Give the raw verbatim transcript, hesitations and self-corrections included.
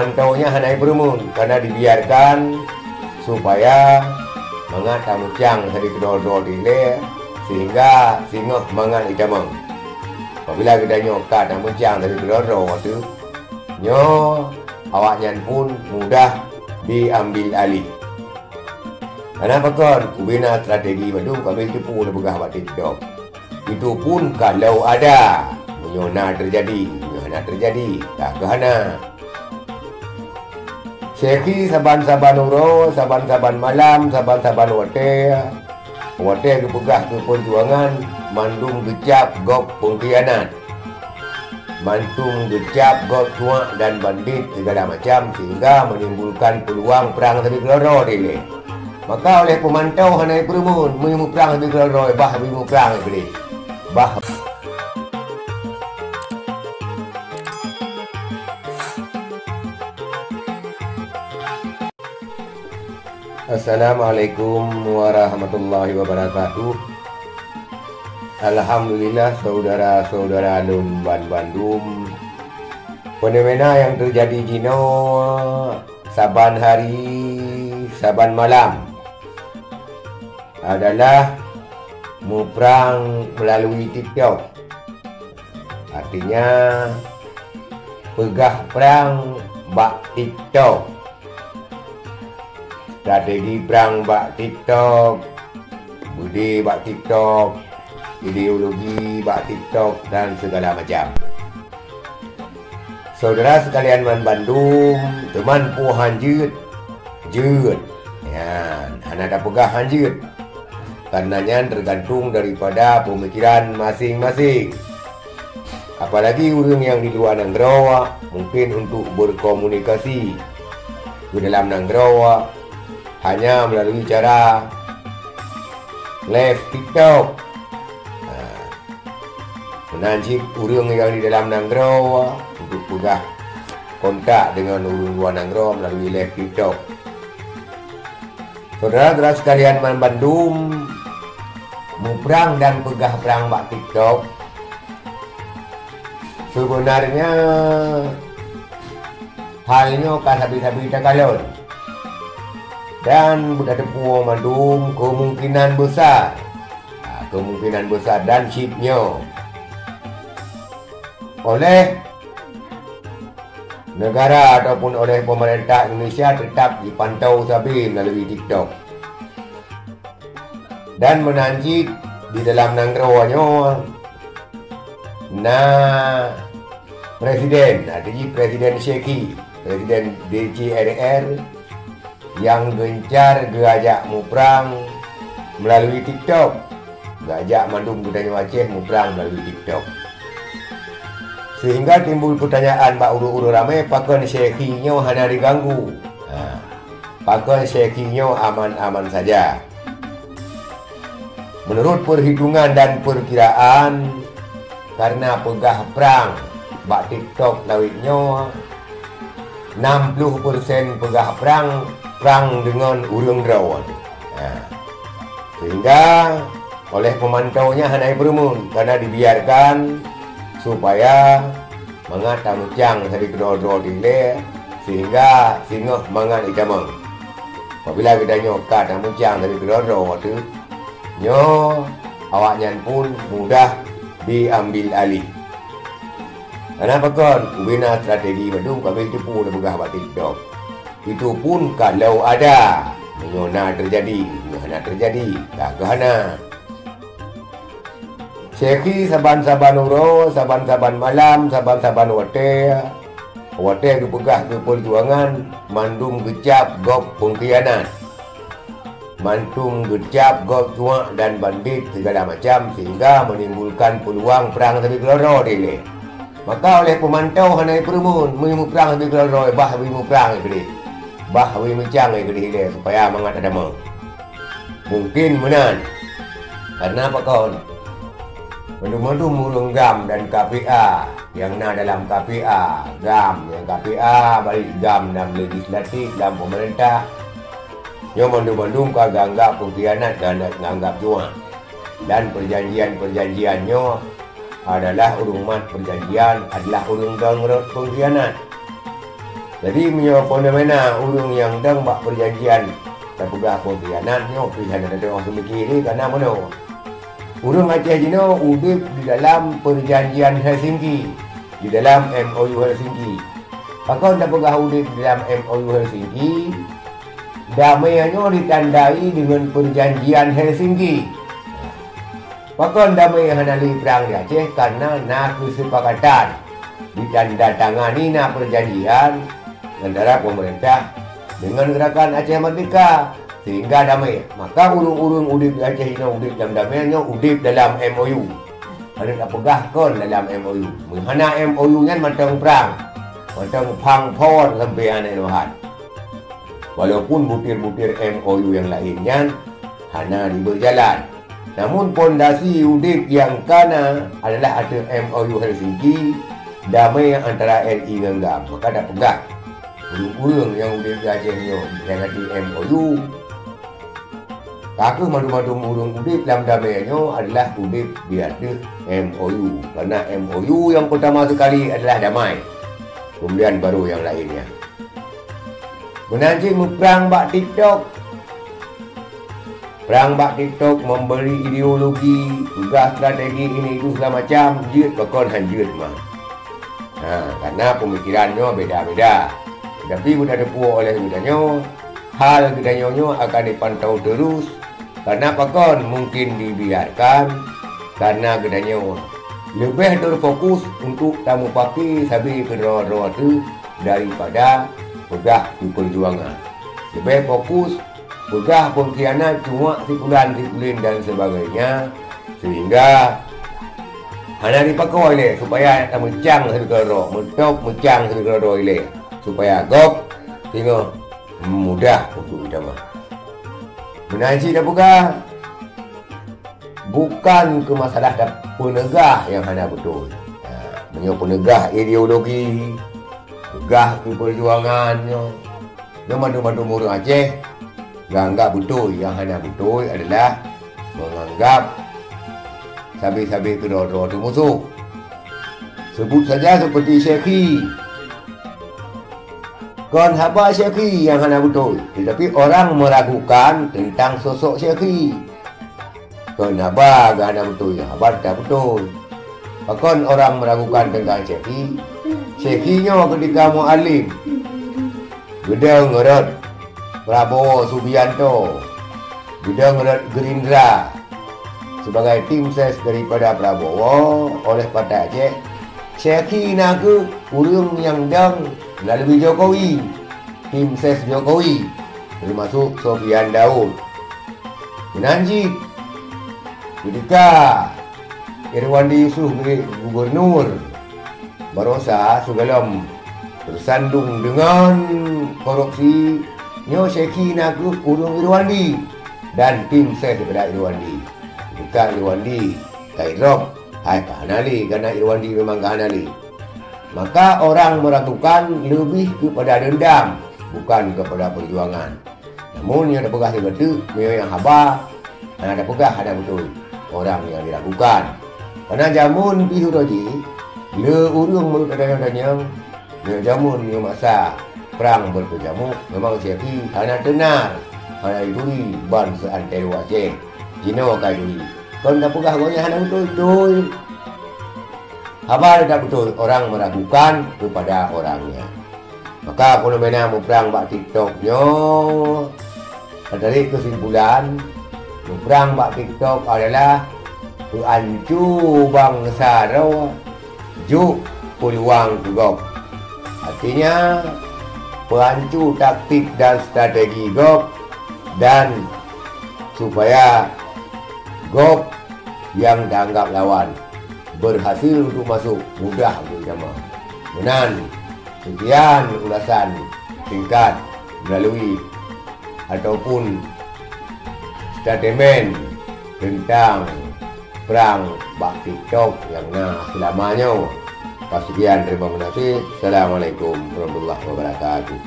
Mantong nyan hana jipeurumun, karena dibiarkan supaya mangat tameucang sabe keudroe-droe dilée, sehingga singoh mangat jitamong. Apabila geutanyoe ka tameucang sabe keudroe-droe teuh, nyoe awaknyan pun mudah diambil alih. Karena pakon, ubena strategi mandum ka abéh teupeu teupeugah bak TikTok. Itu pun kalau ada. Meunyoe na teujadi, meunyoe hana teujadi, ka keuh hana. Syekhi saban-saban uroe, saban-saban malam, saban-saban watée, watée geupeugah keu peujuangan, mandum geucab gob peungkhianat. Mandum geucab gob cuak dan bandit sigala macam, sehingga menimbulkan peluang prang sabe keudroe-droe dilée. Maka oleh peumantong hana jipeurumun, meunyoe muprang sabe keudroe-droe, bah muprang Iblih. Bah. Assalamualaikum warahmatullahi wabarakatuh. Alhamdulillah, saudara-saudara lôn ban bandum. Fenomena nyang teujadi jinoe saban hari, saban malam adalah muprang meulalu TikTok. Artinya, peugah prang bak TikTok. Strategi prang bak TikTok, beudé bak TikTok, ideologi bak TikTok, dan segala macam. Saudara sekalian ban bandum, teuma peue han jeuet, jeuet. Nyan, hana tapeugah han jeuet. Karena nyan tergantung daripada pemikiran masing-masing. Apalagi ureuëng nyang di luwa nanggroe, mungkin untuk berkomunikasi ke dalam nanggroe hanya melalui cara live TikTok. Nah, meunan cit ureuëng nyang di dalam nanggroe untuk peugah kontak dengan ureuëng luwa nanggroe melalui live TikTok. Saudara-saudara sekalian ban bandum, muprang dan peugah prang bak TikTok, sebenarnya hal nyoe ka sabe-sabe takalon. Dan beutateupeue mandum kemungkinan besar, ha, kemungkinan besar dan cit nyoe oleh negara ataupun oleh pemerintah Indonesia tetap dipantau sabe melalui TikTok. Dan meunan cit di dalam nanggroe nyoe na presiden, artinya Presiden Syekhi, Presiden D C R R, nyang gencar geuajak muprang melalui TikTok. Geuajak mandum geutanyoe Aceh muprang melalui TikTok. Sehingga timbul pertanyaan bak ureuëng-ureuëng ramé, pakon Syekhi nyoe hana diganggu? Ha, pakon Syekhi nyoe aman-aman saja? Menurut perhitungan dan perkiraan, karena peugah prang bak TikTok lawét nyoe, enam puluh persen peugah prang, prang deungon ureuëng droe. Ha. Sehingga oleh pemantau nyan hana jipeurumun, karena dibiarkan supaya mangat tameucang sabe keudroe-droe dilée, sehingga singoh mangat jitamong. Apabila geutanyoe ka tameucang sabe keudroe-droe teuh, nyoe awaknyan pun mudah diambil alih. Karena pakon, ubena strategi mandum ka abéh teupeu teupeugah bak TikTok. Itu pun kalau ada. Meunyoe na teujadi, meunyoe hana teujadi, ka keuh hana. Syekhi saban-saban uroe, saban-saban malam, saban-saban watée, watée geupeugah keu peujuangan, mandum geucab gob peungkhianat. Mandum geucab gob cuak dan bandit sigala macam, sehingga menimbulkan peluang prang sabe keudroe-droe dilée. Maka oleh pemantau hana jipeurumun, meunyoe muprang sabe keudroe-droe, bah muprang Iblih. Bah muprang Iblih ilée supaya mangat tatamong. Mungkin meunan. Karena pakon? Mandum-mandum ureuëng GAM dan K P A nyang na dalam K P A, GAM nyang K P A, baik GAM dalam legislatif, dalam pemerintah, nyoe mandum-mandum ka geuanggap peungkhianat dan geuanggap juang. Dan perjanjian-perjanjian nyoe adalah ureuëng mat perjanjian adalah ureuëng dong rot peungkhianat. Jadi, meunyoe fenomena ureuëng nyang dong bak peujanjian tapeugah pengkhianat nyoe pih hana teuh seumiké lé, karena meunoe. Ureuëng Aceh jinoe udeb di dalam peujanjian Helsinki, di dalam M O U Helsinki. Pakon tapeugah udeb di dalam M O U Helsinki? Damé nyoe ditandai deungon peujanjian Helsinki. Pakon damé hana lé prang di Aceh? Karena na keusepakatan, ditandatangani na peujanjian antara pemerintah deungon Gerakan Aceh Merdeka, sehingga damé. Maka ureuëng-ureuëng udeb di Aceh nyoe udeb dalam damé nyoe udeb dalam M O U. Hana tapeugah kon dalam M O U. Meuhana M O U nyan mantong prang, mantong phang phon sampoe hana ilohan. Walaupun butir-butir M O U nyang laén nyan hana dibeujalan, namun pondasi udeb nyang kana adalah ateueh M O U Helsinki, damé antara R I ngon GAM. Maka tapeugah, ureuëng-ureuëng nyang udeb di Aceh nyoe nyang ateueh M O U, ka kheueh mandum-mandum ureuëng udeb lam damé nyoe adalah udeb di ateueh M O U. Karena M O U nyang utama sekali adalah damai. Kemudian baru nyang laén nyan. Meunan cit muprang bak TikTok. Prang bak TikTok memberi ideologi, peugah strategi ini itu segala macam, jeuet pakon han jeuet mah. Ha, karena pemikiran nyoe beda-beda. Tetapi beuna teupeue oleh geutanyoe, hal geutanyoe nyoe akan dipantau terus, karena pakon mungkin dibiarkan, karena geutanyoe leubeh terfokus untuk tamupake sabe keudroe-droe teuh daripada peugah keu peujuangan. Leubeh fokus peugah pengkhianat, cuak sikulan-sikulen dan sebagainya, sehingga hana jipakoe ilée supaya tameucang sidroe-droe, meutôb meucang sidroe-droe ilée, supaya gob singoh mudah untuk jitamah. Meunan cit tapeugah, bukan keu masalah tapeunegah nyang hana beutôi. Ha, meunyoe peunegah ideologi, peugah keu peujuangan nyoe, nyoe mandum-mandum ureuëng Aceh geuanggab beutôi. Nyang hana beutôi adalah menganggap sabe-sabe keudroe-droe teuh musoh. Sebut saja seperti Syekhi. Kon haba Syekhi nyang hana beutôi, tetapi orang meragukan tentang sosok Syekhi. Kon haba geuh hana beutôi, haba teutab beutôi. Pakon orang meragukan tentang Syekhi? Syekhi nyoe ketika mualim, geudong rot Prabowo Subianto, geudong rot Gerindra sebagai tim ses daripada Prabowo oleh Partai Aceh. Syekhi na kheueh ureuëng nyang dong melalui Jokowi, tim ses Jokowi, termasuk Sofyan Daud. Meunan cit, ketika Irwandi Yusuf gubernur, barosa sigohlom teusandong deungon korupsi, nyoe Syekhi na kheueh ureuëng Irwandi dan tim ses daripada Irwandi. Ketika Irwandi ka idrop, hai ka hana lé, karena Irwandi memang ka hana lé. Maka orang meragukan lebih kepada dendam, bukan kepada perjuangan. Namun nyang tapeugah sigoe teuk, meunyoe nyang haba hana tapeugah hana beutôi, orang nyang diragukan. Karena jameun pih uroe jih, le ureuëng meunurot tanyong-tanyong, meunyoe jameun meunyoe masa prang berkecamuk, memang Syekhi hana teunar, hana jituri ban seuantero Aceh. Jinoe ka jituri. Kon tapeugah gobnyan hana beutôi, beutôi. Haba teutab beutôi, orang meragukan kepada orangnya. Maka fenomena muprang bak TikTok nyoe, tatarek keusimpulan, muprang bak TikTok adalah peuancu bansa droe jok peuluang keu gob. Artinya, peuancu taktik dan strategi gob dan supaya gob nyang taanggap lawan berhasil untuk masuk, mudah untuk dijamah. Meunan, sekian ulasan singkat melalui ataupun statement tentang prang bak TikTok nyang na seulama nyoe. Ka sekian, terima kasih. Assalamualaikum warahmatullahi wabarakatuh.